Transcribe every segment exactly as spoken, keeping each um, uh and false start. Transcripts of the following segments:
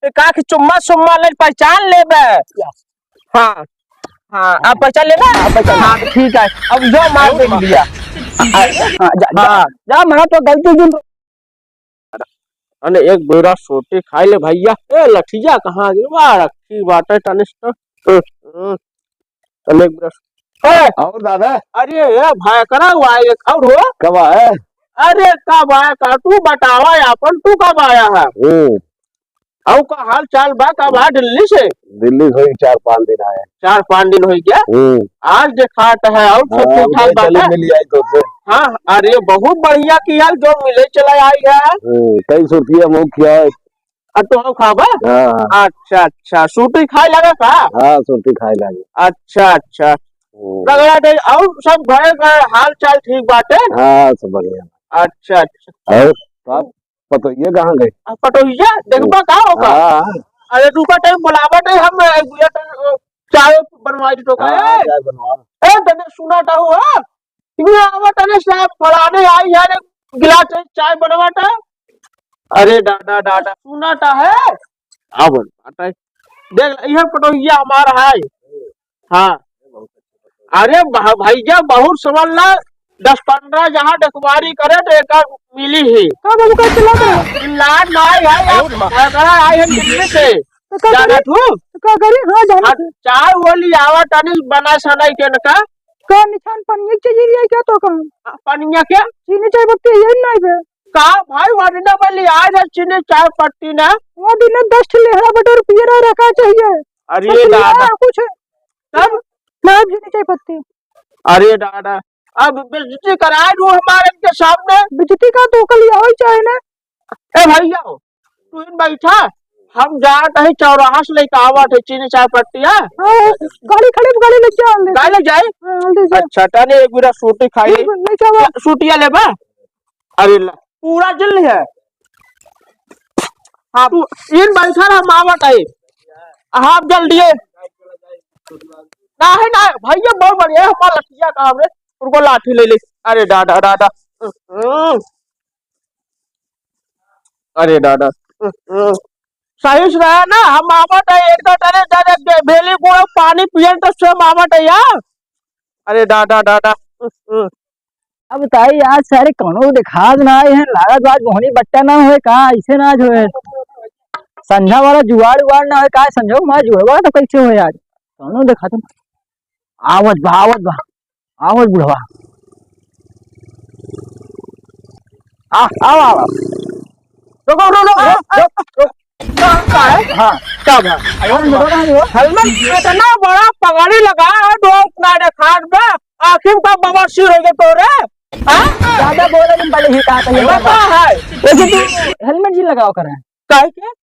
ए, का कि चुम्मा सुम्मा ले पहचान लेबे। हाँ, हाँ, अब पहचान लेबे? हाँ, पहचान। हाँ, तो ठीक है, अब जो मार दे दिया। हाँ, जा, जा, हाँ। जा, मना तो गलती की। अने एक बेरा सोटी खाई ले भइया। ए, लठिया कहाँ गिरवा रखी बाटे तनिस तो। हम्म, हम्म। अने एक बेरा सो-, ए! और दादा? अरे, ए, भाई, करा हुआ है एक और हो? कब आया? अरे, कब आया का? तू बतावा अपन, तू कब आया है? हम्म। अउ का हाल चाल बा? कब आ दिल्ली से? दिल्ली से होई चार पाँच दिन आया। चार पाँच दिन होई क्या? हम्म। आज देखात है, और सब हाँ, ठीक ठाक उधर बात चली है? मिल आई तो से। हाँ, अरे बहुत बढ़िया किया जो मिले चला आई है। हम्म, कई सुरतिया मुँह किया है। अब तो हम खाबा? हाँ, हाँ। अच्छा, अच्छा, सूटी खाए लगा का? हाँ, सूटी खाए लगा। अच्छा, अच्छा। हम्म। रगड़ा दे, और सब घरे का हाल चाल ठीक बाटे? हाँ, सब बढ़िया। अच्छा, अच्छा। और आप पतोहिया कहाँ गए? आ, पटोहिया, देखबा का होगा? हाँ। अरे, रुका, टाइम बुलावा, टाइम हम, अ, गुड़िया, अ, चाय बनवाई तो का हाँ, है? चाय बनवा। ए, तने सुना था हुआ? ये आवा तने साहब, फलाने आई है रे, गिलास चाय बनवा था। अरे, दादा, दादा, सुना था है? अब बनवा था। देख, यह पटोहिया हमारा है। हाँ। अरे भा-, भैया बहुत समझ ला, दस पन्द्रह जहाँ डकवारी करे तो एक मिली ही। का बाबू का चिल्लात रहे? चिल्लात ना आई है, आप झगड़ा आई है दिल्ली से। तो का जाना करी? तू? तो का करी? हाँ, जाना हाँ, तू। चाय वो ले आवा तनी बना सनाई के न का? का निशान पनिया के चाहिए रिया क्या तो कहूँ? हाँ, पनिया क्या? चीनी चाय पत्ती यही नहीं बे। का भाई, वरना मैं ले आए रहे चीनी चाय पत्ती ना। वो दिन दस ठे लेहरा बटर पियरा रखा चाहिए। अरे कुछ दादा। लिया, कुछ तब? ना चीनी चाय पत्ती। अरे दादा, अब बेइज्जती कराए दू हमारे इनके सामने। बेइज्जती का तो कल यही चाहे ना। ए भैया, तू इन बैठा, हम जात है चौराहा से लेके आवत है चीनी चाय पत्तिया। हाँ, गाड़ी खड़ी, गाड़ी ले जा, ले। गाड़ी ले जाए? हाँ, ले जा। अच्छा, तने एक बेरा सूटी खाई। ले, ले जावा। सूटिया लेबा? अरे ला, पूरा जिल है। हाँ, तू इन बैठा रह, हम आवत है। हाँ, जल्दी है। नहीं, नहीं, भैया, बहुत बढ़िया, हमारा लठिया काम रे, उनको लाठी ले ले। अरे दादा, दादा। हम्म। अरे दादा। हम्म। सही से रहा ना, हम आवत है, एक तो तने दादा बे-, भेली को पानी पियन तो स्वयं आवत है यार। अरे दादा, दादा। हम्म। अब ताई आज सारे कौनो देखात ना आए हैं, लागत बा आज मोहनी बट्टा ना होए का, ऐसे ना आज होए। संझा वाला जुआड़ उआड़ ना होए का, संझा हमारा जुड़वा तो कैसे होए आज? कौनो देखात ना। आवत बा, आवत बा, आवत बुढ़वा। आ, आवा, आवा। रुको, रुको, रुको, रुको, रुको। का, का है? हाँ। का बा? अरे, रुको, रुको, रुको। हेलमेट इतना बड़ा पगड़ी लगा है, दो नारे खाट में, आखिर का बवासीर हो गया तोरे? हाँ? ज्यादा बोले तुम पहले ही कहा था, ये का बात। है? वैसे तू हेलमेट जी लगाओ कर। काहे के?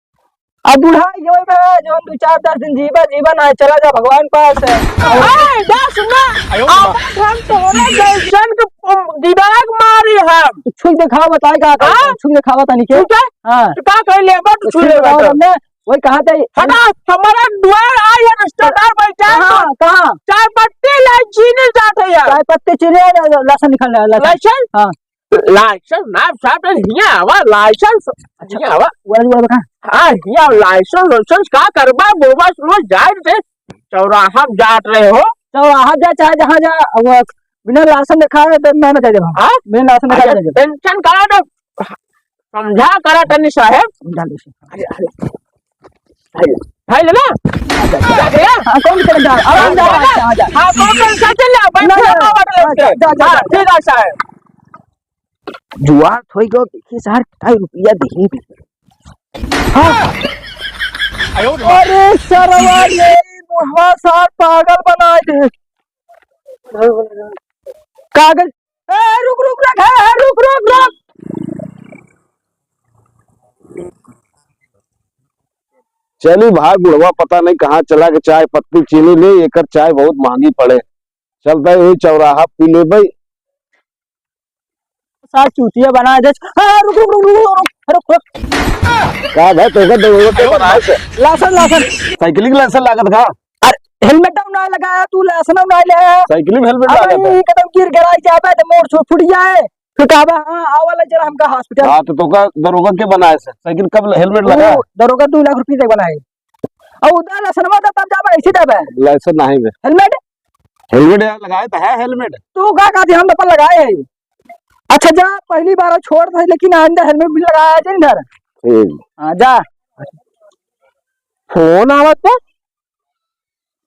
अब बूढ़ा ये होई बा, जौन दू चार दस दिन जीवा, जीवा ना, चला जा भगवान पास। ए, जा सुन ना। आयो माँ। अब हम तोरे जैसन के, उम, दिमाग मारी हम। छुई देखावा बताए का, हाँ? छुई देखावा तनी के। छुई के? हाँ। तो का कह ले, बट तो छुई छुई ले देखावा बट। हमने वही कहा था। हटा, हमारा द्वार आई है, रिश्तेदार बैठा है। कहाँ, कहाँ? चाय पत्ती लाई, चीनी जात है यार। चाय पत्ती, चीनी, लहसुन निकाल ले, लहसुन। लहसुन? हाँ। लाइसेंस ना साहब, हियाँ आवा, लाइसेंस, अच्छा। हियाँ आवा। बोला, बोला, बता। हाँ, हियाँ लाइसेंस, लाइसेंस का करबा, बोबा, सुनो, जाए थे, चौराहा में जात रहे हो। चौराहा जा, चाहे जहाँ जा, वो बिना लाइसेंस दिखाए तो मैं ना जाए देबा। हाँ? बिना लाइसेंस दिखाए अरे, जाए देबा। टेंशन करा तो समझा करा तनी साहेब। समझा ले। अरे, अरे। भाई, भाई ले ना। जा, जा, जा। जा, जा। हाँ, कौन सा जा? आराम जा, जा, जा, जा। हाँ, कौन सा चल जा? बैठ ना, जा, ना, ना, बाबा, ना, जा, जा, जा, हाँ, जा। ठीक है, साहब। जुआर थोई गो, देखी सार, कितना रुपया देही। हाँ। अरे सरवा, ये बुढ़वा सार पागल बनाए दे। कागज ए, रुक, रुक, रुक, ए, रुक, रुक, रुक। चली भाई, बुढ़वा पता नहीं कहाँ चला के चाय पत्ती चीनी ले, एकर चाय बहुत महंगी पड़े। चलता है यही चौराहा पी ले भाई। साथ चूतिया बना दे। ए, रुक, रुक, रुक। का भाई, तोके दौड़ते बनाए से? लासन, लासन। साइकिल के लासन लागत का? अरे, हेलमेट ना लगाया तू, लासन ना ले। साइकिल में हेलमेट अरे, लागत है। एकदम गिर गिराई जाबे तो मोर छो फुट जाए। तो कहबा, "हाँ, आवा ले चला हमका hospital।" हाँ, तो तोका दरोगा के बनाए से? साइकिल कब हेलमेट लगा? उ दरोगा दू लाख रुपया तक बनाए। और उधर लसनमा तो तब जाबे, ऐसे जाबे। लाइसेंस नहीं बे। हेलमेट? हेलमेट यार लगाए तो है हेलमेट। तू का कहती, हम तो अपन लगाए है। अच्छा जा, पहली बार छोड़ दे, लेकिन आइंदा हेलमेट भी लगाया जाए इधर। ठीक। हाँ, जा। फोन आवत बा?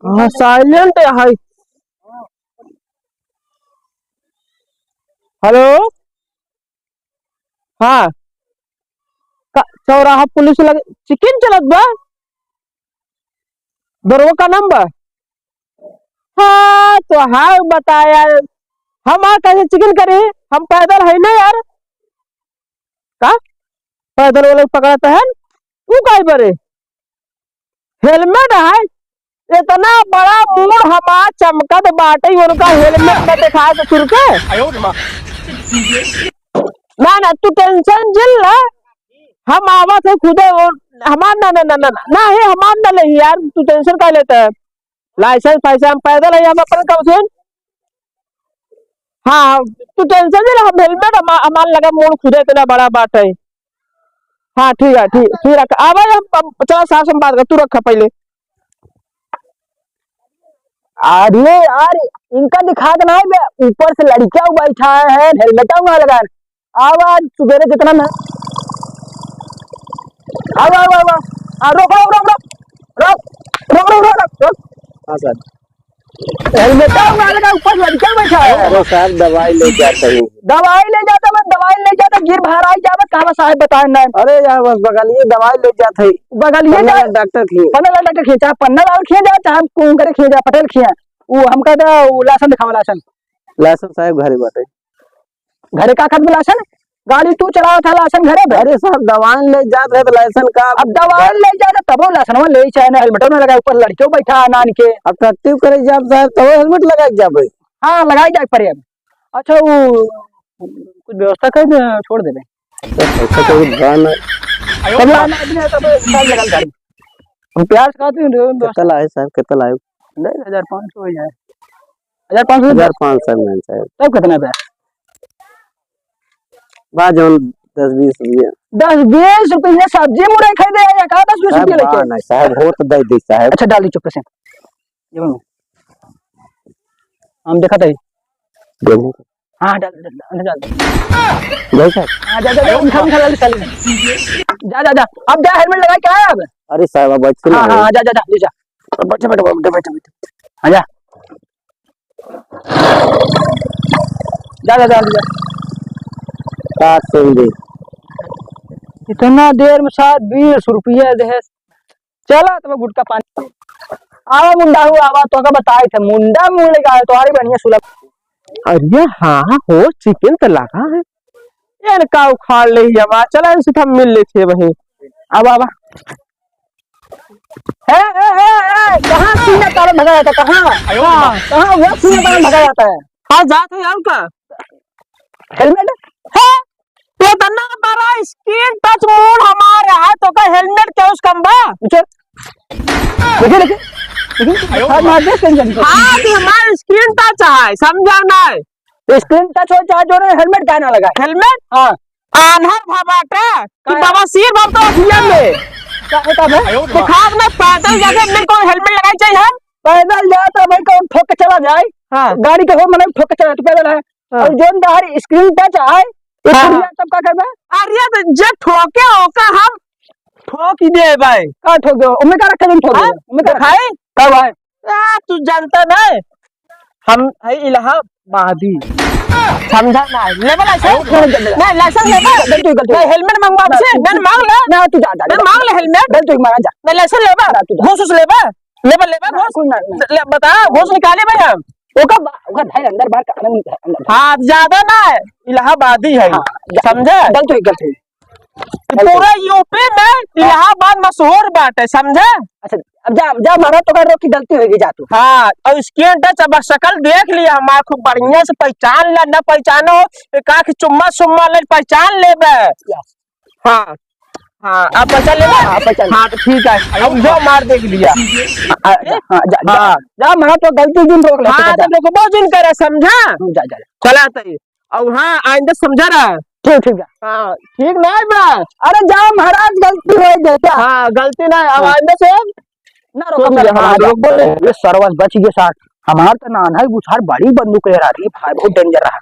हाँ, silent है। हेलो, हाँ, का चौराहा पुलिस लगे चिकिन चलत बा? दरोगा का नंबर? हाँ, तो हाँ बताया, हम आ कैसे चिकिन करी? हम पैदल है ना यार। का पैदल वाले पकड़त है? तू काहे बरे? हेलमेट है, इतना बड़ा मूड़ हमार चमकत बाटे, उनका हेलमेट न देखाए ससुर के। ना, ना, तू टेंशन जिन ला, हम आवत है खुदे, वो हमार ना, ना, ना, ना, ना, ना, हे हमार ना ले यार, तू टेंशन का लेता है? लाइसेंस फाइसेंस हम पैदल है, हम अपन कम से। हाँ, तू टेंशन जिन ला, हम हेलमेट हमार, हमार लगा मूड़ खुदे इतना बड़ा बाटे। हाँ, ठीक है, ठीक, ठीक रख। अब हम, हम चला साहब से बात कर, तू रखा पहले। अरे यार, इनका दिखात नाहीं बे, ऊपर से लड़किया बैठा है, हेलमेट ना लगा। आवा, सुबेरे जितना ना। आवा, आवा, आवा। आ, रोक, रोक, रोक, रोक। रोक, रोक, रोक, रोक, रोक। हाँ, सर। हेलमेट ना लगा, ऊपर लड़किया बैठा है। अरे साहब, दवाई ले जाता हूँ। दवाई ले जाता, मैं दवाई ले जाता, गिर भराई जावे, कहवा साहब बताए ना। अरे यार, बस बगलिए दवाई ले जात है। बगलिए पन्ना जा, लाल डॉक्टर खिए। पन्ना लाल डॉक्टर खिए, चाहे पन्ना लाल खिए जा, चाहे हम कौन करे खिए जा, पटेल खिए। वो हमका दा, वो लासन दिखावा, लासन। लासन साहब घरे बाटे। घरे का करत लासन? गाड़ी तू चलावत है, लासन घरे बे? अरे साहब, दवाई ले जात रहे तो लासन का? अब दवाई ले जात है, तबो लासन ले, चाहे ना हेलमेटो ना लगाए, ऊपर लड़कियों बैठा है नान के। अब टट्टी करे जाब साहब, तबो हेलमेट लगाए जाबे। हाँ, लगाए जाए पड़े अब। अच्छा, वो कुछ व्यवस्था कर दे, छोड़ दे बे। ऐसा कोई बा ना। तब ला ना, अभी ना, तब डाल लगा गाड़ी। हम प्यार से कहते हैं, दो, दो। कितना लाए साहब, कितना लाए? नहीं, हजार पाँच सौ हो जाए। हजार पाँच सौ? हजार पाँच सौ में साहब। तब कितना पे? बा जौन दस बीस रुपया। दस बीस रुपया सब्जी मुरई खरीदे आया का, दस बीस साहब, रुपया लेके? बा ना साहब, हो तो दे दी साहब। अच्छा, डाल दी चुप से। ये लो। हम देखा था। हाँ, डाल, डाल, डाल, डाल। भाई साहब। हाँ, जा, जा, जा, उठा, उठा, डाल, डाल। जा, जा, जा। अब जा, हेलमेट लगा के आया अब? अरे साहब, अब बैठ के हाँ, ना हाँ, जा, जा, जा, ले जा। बैठो, बैठो, बैठो, बैठो, बैठो। हाँ, जा। जा, जा, जा, जा। का सुन दे? इतना देर में साहब बीस रुपया दे। चला, तब गुटखा पान। आवा मुंडा हो, आवा, तोका बताए थे, मुंडा मुंह लेके आए, तुम्हारी बढ़िया सुलभ। अरे हाँ हो, चिकन तो लगा है। यार, का उखाड़ ले ही आवा, चला, इनसे तो हम मिल लेते हैं वहीं। आवा, आवा। ए, ए, ए, ए, कहाँ सीना तारा भगा जाता है? कहाँ? आयो हाँ, माँ। कहाँ हुआ सीना तारा भगा जाता है? हाँ, जात है और का? हेलमेट? है? तो इतना बड़ा screen touch मूड़ हमार है, तो का हेलमेट क्या उस कम बा? उचल। देखिए, देखिए। देखिए, आयो साथ मार दे, screen touch। हाँ, तो हमार screen touch है, समझा ना? तो screen touch हो, चाहे जो रहे, हेलमेट काहे ना लगा? हेलमेट? हाँ। आन्हर भा बाटे कि का? बवासीर भा तो अखिया में। का, का बे? बुखार में पैदल जाके अपने को हेलमेट लगाई चाहिए हम? पैदल जाता भाई, कौन ठोक के चला जाए? हाँ। गाड़ी के हो, मने ठोक के चला, तू पैदल है। हाँ। और जोन बाहर screen touch आए, ये हाँ, टूट हाँ। जाए, तब का करबे? अरे, तो जे ठोके ओका हम ठोक ही देबे। का ठोक दो? ओमे का रखे, जोन ठोक हाँ? दो? ओमे का रखे? दिखाई? का भाई? आ, तू जानता नहीं, हम है इलाहाबादी। समझा ना? लेबे लाइसेंस? नहीं, नहीं, नहीं। नहीं, लाइसेंस लेबे? गलती, गलती। नहीं, हेलमेट मंगवा ना, से, तू, नहीं, तू, मांग ले। ना, तू जा, जा, नहीं, जा। मांग ले हेलमेट। गलती, मांगा जा। नहीं, लाइसेंस लेबे? ना, तू जा। घूस, घूस लेबे? लेबे, लेबे, ना, घूस? कोई ना, ना। ले, बता, घूस निकाले भाई हम। ओका बा-, ओका धर अंदर बाहर का, अंदर, अंदर। हाँ, ज्यादा ना, इलाहाबादी है। हाँ, जा। समझे? गलती हुई, गलती हुई। पूरा यूपी में हाँ। इलाहाबाद मशहूर बाटे, समझे? अच्छा, अब जा, जा, मारा तो कर रो कि गलती होगी, जा तू। हाँ, और screen touch अब शकल देख लिया हमार, खूब बढ़िया से पहचान ले, ना पहचानो, एक आँख चुम्मा सुम्मा ले पहचान लेबे। Yes। हाँ, हाँ, अब पहचान लेबे? हाँ, पहचान ले। हाँ, तो ठीक है, अब जो मार देख लिया। हाँ, हाँ, जा, जा, हाँ। जा, मारा तो गलती जिन रोक ले, हाँ, जा। तो देखो, बहुत जिन करे, समझा? हाँ, जा, जा, जा। चला तई। अउ हाँ, आइंदा समझा रहा। ठीक, ठीक है। हाँ, ठीक ना है बा। अरे जा महाराज, गलती होइ गई क्या? हाँ, गलती ना है, अब हाँ। आइंदा से ना रोका, हाँ, बोले। ये सरवा बच गए सार। हमार तो नान्हा गुसार बड़ी बंदूक है यार, ये भाई बहुत danger रहा।